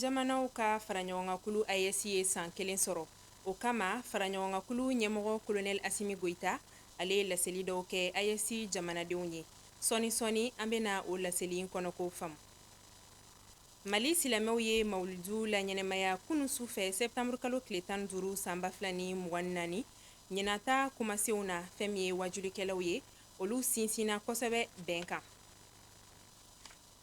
jamanaw ka faraɲɔgɔnkankulu AES ye san kelen sɔrɔ. O kama, faraɲɔgɔnkankulu ɲɛmɔgɔ Kolonɛli Asimi Goyita, ale ye laseli dɔw kɛ AES jamanadenw ye. Sɔɔni sɔɔni an bɛna o laseli in kɔnɔko faamu. Mali silamɛw ye mawuludu laɲɛnamaya kunun su fɛ septembre kalo tile 15 san 2024. Ɲinan ta kumasenw na, fɛn min ye wajulikɛlaw ye, olu sinsinna kosɛbɛ bɛn kan.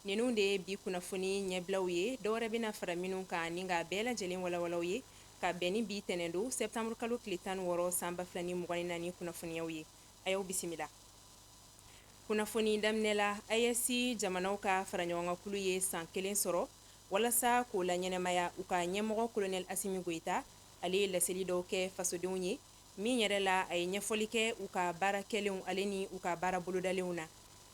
Ninnu de ye bi kunnafoni ɲɛbilaw ye, dɔwɛrɛ bɛna fara minnu kan ni k'a bɛɛ lajɛlen walawala aw ye ka bɛn ni bi tɛnɛn don septembre kalo tile 16 san 2024 kunnafoniyaw ye. A y'aw bisimila. Kunnafoni daminɛ la, AES jamanaw ka faraɲɔgɔnkankulu ye san kelen sɔrɔ walasa k'o laɲɛnamaya. U ka ɲɛmɔgɔ Kolonɛli Asimi Goyita, ale ye laseli dɔw kɛ fasodenw ye, min yɛrɛ la a ye ɲɛfɔli kɛ u ka baara kɛlenw ale ni u ka baara bolodalenw na.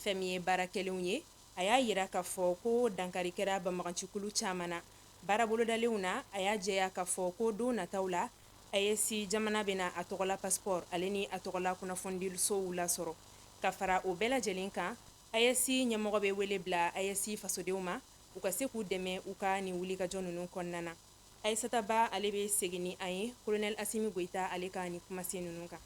Fɛn min ye baara kɛlenw ye, a y'a yira k'a fɔ ko dankari kɛra banbagancikulu caman na. Baara bolodalenw na, a y'a jɛya k'a fɔ ko don nataw la, AES jamana bɛna a tɔgɔla passeport ale ni a tɔgɔla kunnafonidisow lasɔrɔ. Ka fara o bɛɛ lajɛlen kan, AES ɲɛmɔgɔ bɛ wele bila AES fasodenw ma u ka se k'u dɛmɛ u ka nin wulikajɔ ninnu kɔnɔna na. Ayisata Ba ale bɛ segin ni an ye Kolonɛli Asimi Goyita ale ka nin kumasen ninnu kan.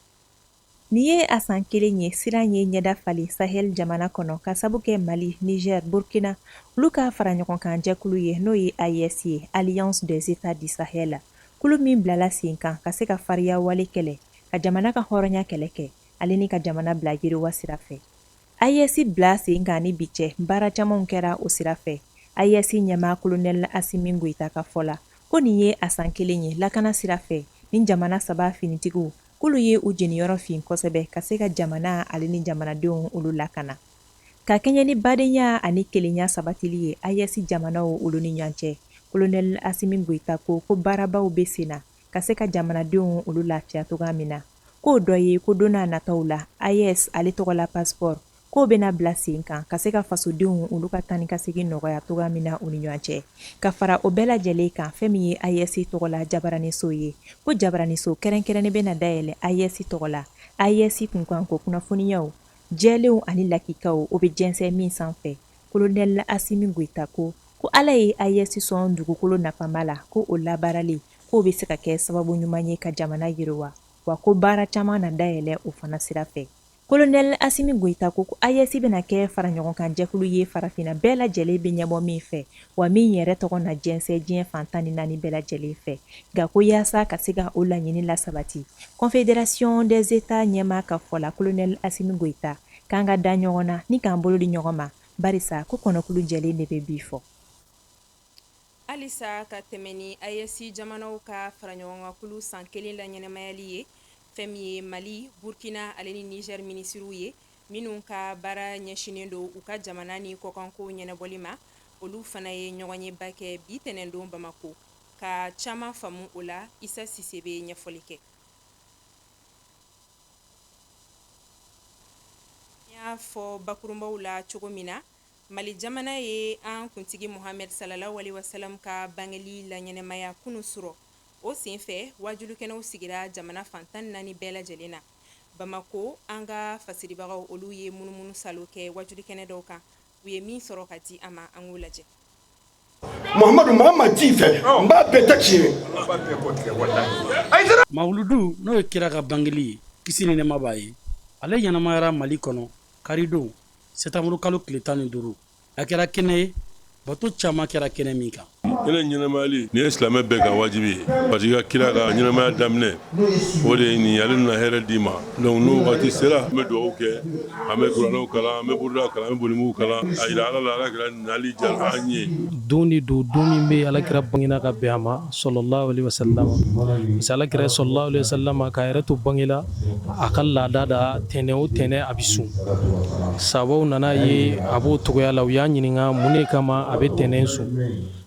Nin ye a san kelen ye siran ye ɲɛda falen Sahel jamana kɔnɔ ka sabu kɛ Mali, Niger, Burkina olu ka faraɲɔgɔnkan jɛkulu ye n'o ye AES ye, Alliance des Etats du Sahel, kulu min bilala sen kan ka se ka fariya wale kɛlɛ, ka jamana ka hɔrɔnya kɛlɛ kɛ ale ni ka jamana bila yiriwa sira fɛ. AES bila sen kan ni bi cɛ, baara camanw kɛra o sira fɛ. AES ɲɛmaa Kolonɛli Asimi Goyita ka fɔ la, ko nin ye a san kelen ye lakana sira fɛ, nin jamana saba finitigiw k'olu ye u jeniyɔrɔ fin kosɛbɛ ka se ka jamana ale ni jamanadenw olu lakana. Ka kɛɲɛ ni badenya ani kelenya sabatili ye AES jamanaw olu ni ɲɔgɔn cɛ, Kolonɛli Asimi Goyita ko ko baarabaw bɛ sen na ka se ka jamanadenw olu lafiya cogoya min na. K'o dɔ ye ko don n'a nataw la, AES ale tɔgɔla passeport k'o bɛna bila sen kan ka se ka fasodenw olu ka taa ni ka segin nɔgɔya cogoya min na u ni ɲɔgɔn cɛ. Ka fara o bɛɛ lajɛlen kan, fɛn min ye AES tɔgɔ la jabaraniso ye, ko jabaraniso kɛrɛnkɛrɛnnen bɛna dayɛlɛ AES tɔgɔ la, AES kunkanko kunnafoniyaw jɛlenw ani lakikaw o bɛ jɛnsɛn min sanfɛ. Kolonɛli Asimi Goyita ko ko Ala ye AES sɔn dugukolo nafama la, ko o labaarali k'o bɛ se ka kɛ sababu ɲuman ye ka jamana yiriwa, wa ko baara caman na dayɛlɛ o fana sira fɛ. Kolonɛli Asimi Goyita ko ko AES bɛna kɛ faraɲɔgɔnkan jɛkulu ye farafinna bɛɛ lajɛlen bɛ ɲɛbɔ min fɛ, wa min yɛrɛ tɔgɔ na jɛnsɛn diɲɛ fan 14 bɛɛ lajɛlen fɛ. Nka ko yaasa ka se ka o laɲini lasabati, Confédération des États ɲɛmaa ka fɔ la, Kolonɛli Asimi Goyita, k'an ka da ɲɔgɔn na ni k'an bolo di ɲɔgɔn ma, barisa ko kɔnɔkulu jɛlen de bɛ bi fɔ. Halisa ka tɛmɛ ni AES jamanaw ka faraɲɔgɔnkankulu san kelen laɲɛnamayali ye, fɛn min ye Mali, Burkina ale ni Niger minisiriw ye, minnu ka baara ɲɛsinnen don u ka jamana ni kɔkanko ɲɛnabɔli ma, olu fana ye ɲɔgɔnyeba kɛ bi tɛnɛndon Bamako. Ka caman faamu o la, Isa Sise bɛ ɲɛfɔli kɛ. N y'a fɔ bakurunbaw la cogo min na, Mali jamana ye an kuntigi Mohamɛd sallallahu alaihi wasallam ka bangeli laɲɛnamaya kunun surɔ. O senfɛ, wajulikɛnɛw sigira jamana fan 14 bɛɛ lajɛlen na. Bamako, an ka fasiribagaw olu ye munumunu salo kɛ wajulikɛnɛ dɔw kan. U ye min sɔrɔ ka di an ma, an k'o lajɛ. Muhamadu, maa ma t'i fɛ, n b'a bɛɛ ta tiɲɛ. Mawuludu, n'o ye kira ka bangeli ye, kisi ni nɛɛma b'a ye, ale ɲɛnamayara Mali kɔnɔ karidon sɛtanburu kalo tile 15. A kɛra kɛnɛ ye, bato caman kɛra kɛnɛ min kan. Kira ɲɛnamayali nin ye silamɛ bɛɛ ka wajibi ye, parce que i ka kira ka ɲɛnamaya daminɛ o de ye nin, ale nana hɛrɛ d'i ma. Donc n'o waati sera, an bɛ dugawu kɛ, an bɛ kuranɛw kalan, an bɛ burudaw kalan, an bɛ bolimugu kalan, a jira Ala la Ala kira nali diyara an ye. Don de don, don min bɛ alakira bangena ka bɛn a ma sallallahu alaihi wasallam. Parce que alakira sallallahu alaihi wasallam k'a yɛrɛ to bange la, a ka laada da tɛnɛn o tɛnɛn a bɛ sun. Sahabaw nana ye a b'o cogoya la, u y'a ɲininka mun de kama a bɛ tɛnɛn sun.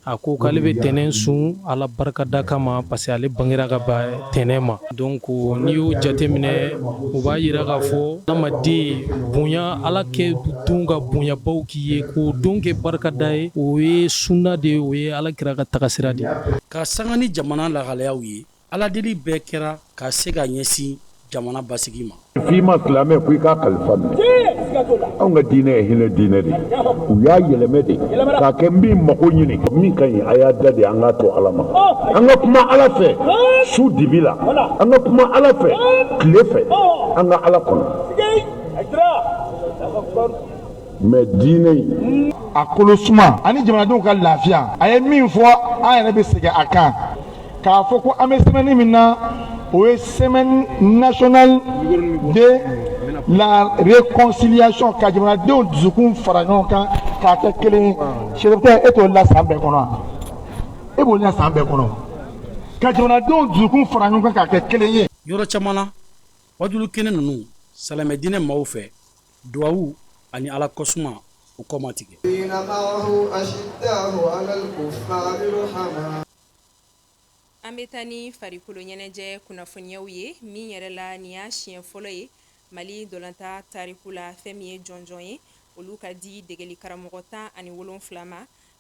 A ko k'ale bɛ tɛnɛn sun Ala barikada kama parce que ale bangera ka bɛn tɛnɛn ma. Donc n'i y'o jateminɛ, o b'a jira k'a fɔ adamaden bonya, Ala kɛ don ka bonyabaw k'i ye, k'o don kɛ barikada ye, o ye sunna de ye, o ye Ala kira ka tagasira de ye. Ka sanga ni jamana lahalayaw ye, Ala deli bɛɛ kɛra ka se ka ɲɛsin jamana basigi ma. F'i ma silamɛ ko i k'a kalifa minɛ. Anw ka diinɛ ye hinɛ diinɛ de ye. U y'a yɛlɛmɛ de k'a kɛ min mako ɲini min ka ɲi, a y'a da de, an k'a to Ala ma. An ka kuma Ala fɛ su dibi la, an ka kuma Ala fɛ tile fɛ, an ka Ala kɔnɔ. Mais diinɛ in a kolo suma ani jamanadenw ka lafiya, a ye min fɔ, an yɛrɛ bɛ segin a kan k'a fɔ ko an bɛ semaine min na, o ye semaine nationale de la réconciliation, ka jamanadenw dusukun fara ɲɔgɔn kan k'a kɛ kelen ye. Chef e t'o la san bɛɛ kɔnɔ wa? E b'o la san bɛɛ kɔnɔ, ka jamanadenw dusukun fara ɲɔgɔn kan k'a kɛ kelen ye. Yɔrɔ caman na, wajulu kɛnɛ ninnu silamɛ diinɛ maaw fɛ, duwawu ani Ala kɔsuma, o kɔ ma tigɛ. An bɛ taa ni farikolo ɲɛnajɛ kunnafoniyaw ye. Min yɛrɛ la, nin y'a siɲɛ fɔlɔ ye Mali ntolatan tariku la, fɛn min ye jɔnjɔn ye, olu ka di degeli karamɔgɔ 17 ma,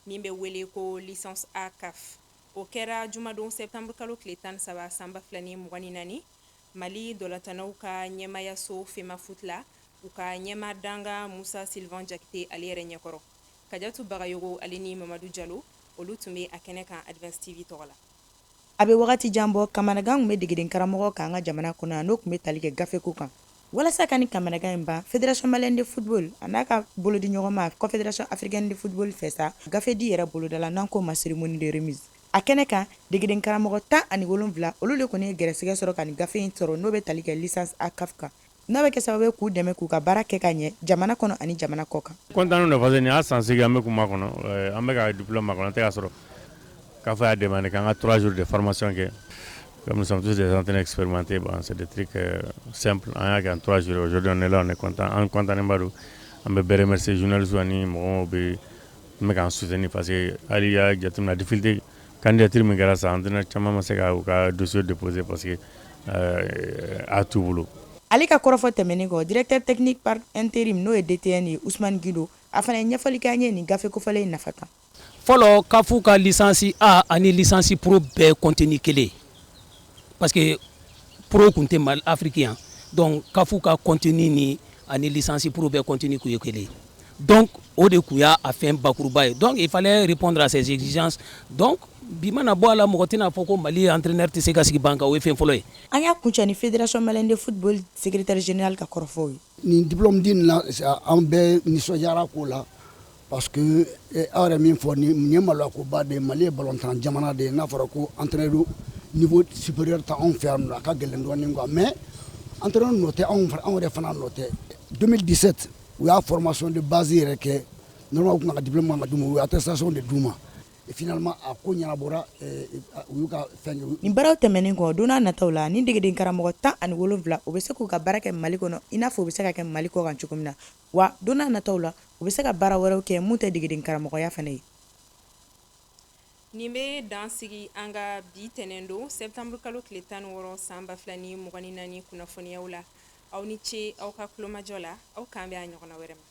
min bɛ wele ko licence A CAF. O kɛra jumadon septembre kalo tile 13 san 2024, Mali ntolatannaw ka ɲɛmayaso FEMAFOOT la, u ka ɲɛma danga Musa Sylvain Jakite ale yɛrɛ ɲɛkɔrɔ. Kajatu Bagayogo ale ni Mamadu Jalo, olu tun bɛ a kɛnɛ kan Advance TV tɔgɔ la. A bɛ wagati jan bɔ, kamanagan tun bɛ degeden karamɔgɔ kan an ka jamana kɔnɔ, n'o tun bɛ tali kɛ gafeko kan. Walasa ka ni kamanagan in ban, Fédération malienne de football a n'a ka bolodi ɲɔgɔnma Confédération africaine de football fɛ sa, gafe di yɛrɛ bolodala, n'an k'o ma cérémonie de remise. A kɛnɛ kan, degeden karamɔgɔ 17, olu de kɔni ye gɛrɛsɛgɛ sɔrɔ ka nin gafe in sɔrɔ, n'o bɛ tali kɛ licence A CAF kan, n'a bɛ kɛ sababu ye k'u dɛmɛ k'u ka baara kɛ ka ɲɛ jamana kɔnɔ ani jamana kɔ kan. Content don parce que nin y'a san 8 an bɛ kuma kɔnɔ, an bɛ ka diplôme makɔnɔ, an tɛ ka sɔrɔ. CAF y'a demandé k'an ka 3 jours de formation kɛ. Comme nous sommes tous des entraîneurs expérimentés, bon, c'est des trucs simples. An y'a kɛ en 3 jours. Aujourd'hui, on est là, on est content. An content ba don. An bɛ bɛɛ remercier, journalistes ani mɔgɔ bɛ bɛ k'an soutenir, parce que hali y'a jateminɛ, difficulté candidature min kɛra sisan, entraîneur caman ma se ka u ka dossier déposer parce que a t'u bolo. Ale ka kɔrɔfɔ tɛmɛnen kɔ, directeur technique par intérim, n'o ye DTN ye, Usumani Gindo, a fana ye ɲɛfɔli kɛ an ye nin gafe kofɔlen in nafa kan. Fɔlɔ, CAF ka licence A ani licence pro bɛɛ contenu kelen, parce que pro tun tɛ Mali, Afrique yan. Donc CAF ka contenu ni ani licence pro bɛɛ contenu kun ye kelen. Donc o de kun y'a a fɛn bakuruba ye. Donc il fallait répondre à ces exigences. Donc bi mana bɔ a la, mɔgɔ tɛna fɔ ko Mali entraîneur tɛ se ka sigi ban kan. O ye fɛn fɔlɔ ye. An y'a kuncɛ ni Fédération malienne de football secrétaire général ka kɔrɔfɔw ye. Nin diplôme di nin na, an bɛɛ nisɔndiyara ko la, parce que aw yɛrɛ min fɔ, nin ye maloyakoba de ye. Mali ye balontan jamana de ye. N'a fɔra ko entraîneur niveau supérieur ta anw fɛ yan nɔ, a ka gɛlɛn dɔɔnin quoi. Mais entraîneur nɔ tɛ, anw yɛrɛ fana nɔ tɛ. 2017, u y'a formation de base yɛrɛ kɛ. Normalement, u tun ka diplôme kan ka d'u ma, u ye attestation de d'u ma et finalement a ko ɲɛnabɔra, u y'u ka fɛn kɛ. Nin baaraw tɛmɛnen kɔ, don n'a nataw la, ni degeden karamɔgɔ 17, u bɛ se k'u ka baara kɛ Mali kɔnɔ i n'a fɔ u bɛ se ka kɛ Mali kɔ kan cogo min na wa, don n'a nataw la, u bɛ se ka baara wɛrɛw kɛ mun tɛ degeden karamɔgɔya fana ye. Nin bɛ dan sigi an ka bi tɛnɛn don septembre kalo tile 16 san 2024 kunnafoniyaw la. Aw ni ce aw ka kulomajɔ la. Aw k'an bɛn a ɲɔgɔnna wɛrɛ ma.